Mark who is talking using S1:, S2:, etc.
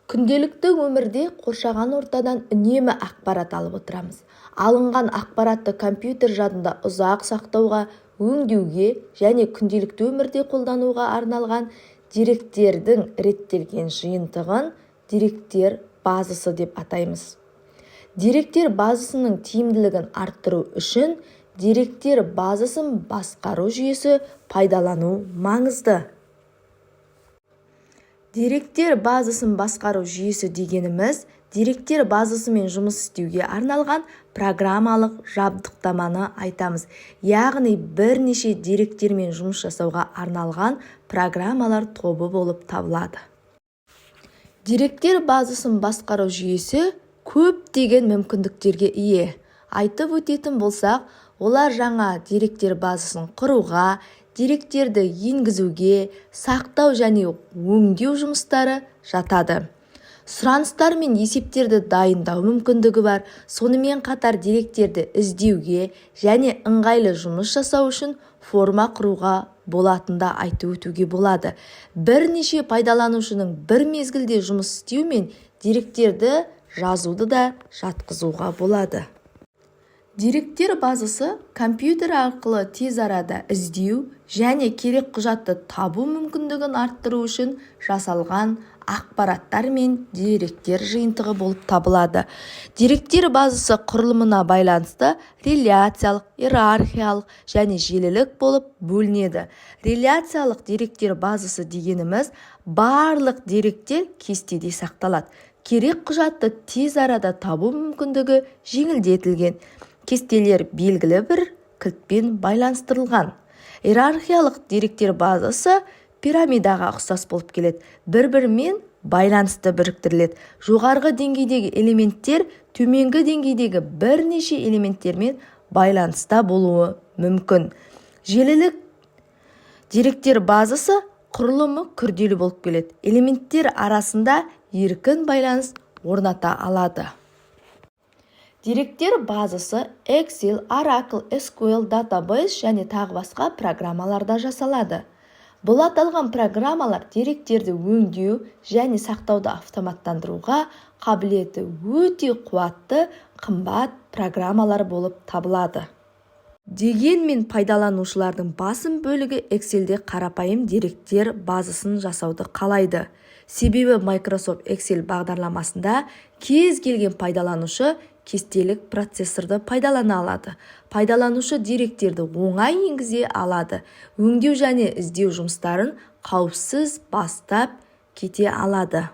S1: Күнделікті өмірде қоршаған ортадан үнемі ақпарат алып отырамыз. Алынған ақпаратты компьютер жадында ұзақ сақтауға, өңдеуге және күнделікті өмірде қолдануға арналған деректердің реттелген жиынтығын деректер базасы деп атаймыз. Деректер базасының тиімділігін арттыру үшін деректер базасын басқару жүйесі пайдалану маңызды. Деректер базасын басқару жүйесі дегеніміз деректер базасымен жұмыс істеуге арналған программалық жабдықтаманы айтамыз, яғни бірнеше деректермен жұмыс жасауға арналған программалар тобы болып табылады. Деректер базасын басқару жүйесі көптеген мүмкіндіктерге ие. Айтып өтетін болсақ, олар жаңа деректер базасын құруға, деректерді енгізуге, сақтау және өңдеу жұмыстары жатады. Сұраныстар мен есептерді дайындау мүмкіндігі бар. Сонымен қатар деректерді іздеуге және ыңғайлы жұмыс жасау үшін форма құруға болатынын да айтып өтуге болады. Бірнеше пайдаланушының бір мезгілде жұмыс істеу мен деректерді жазуды да жатқызуға болады. Деректер базасы компьютер арқылы тез арада іздеу және керек құжатты табу мүмкіндігін арттыру үшін жасалған ақпараттар мен деректер жиынтығы болып табылады. Деректер базасы құрылымына байланысты реляциялық, иерархиялық және желілік болып бөлінеді. Реляциялық деректер базасы дегеніміз барлық деректер кестеде сақталады, керек құжатты тез арада табу мүмкіндігі жеңілдетілген, кестелер белгілі бір кілтпен байланыстырылған. Иерархиялық деректер базасы пирамидаға ұқсас болып келеді, бір-бірімен байланысты біріктіріледі. Жоғарғы деңгейдегі элементтер төменгі деңгейдегі бірнеше элементтермен байланыста болуы мүмкін. Желілік деректер базасы құрылымы күрделі болып келеді, элементтер арасында еркін байланыс орната алады. Деректер базасы Excel, Oracle, SQL Database және тағы басқа программаларда жасалады. Бұл аталған программалар деректерді өңдеу және сақтауды автоматтандыруға қабілеті өте қуатты, қымбат программалар болып табылады. Дегенмен пайдаланушылардың басым бөлігі Excelде қарапайым деректер базасын жасауды қалайды. Себебі Microsoft Excel бағдарламасында кез келген пайдаланушы кестелік процессорды пайдалана алады. Пайдаланушы деректерді оңай енгізе алады, өңдеу және іздеу жұмыстарын қауіпсіз бастап кете алады.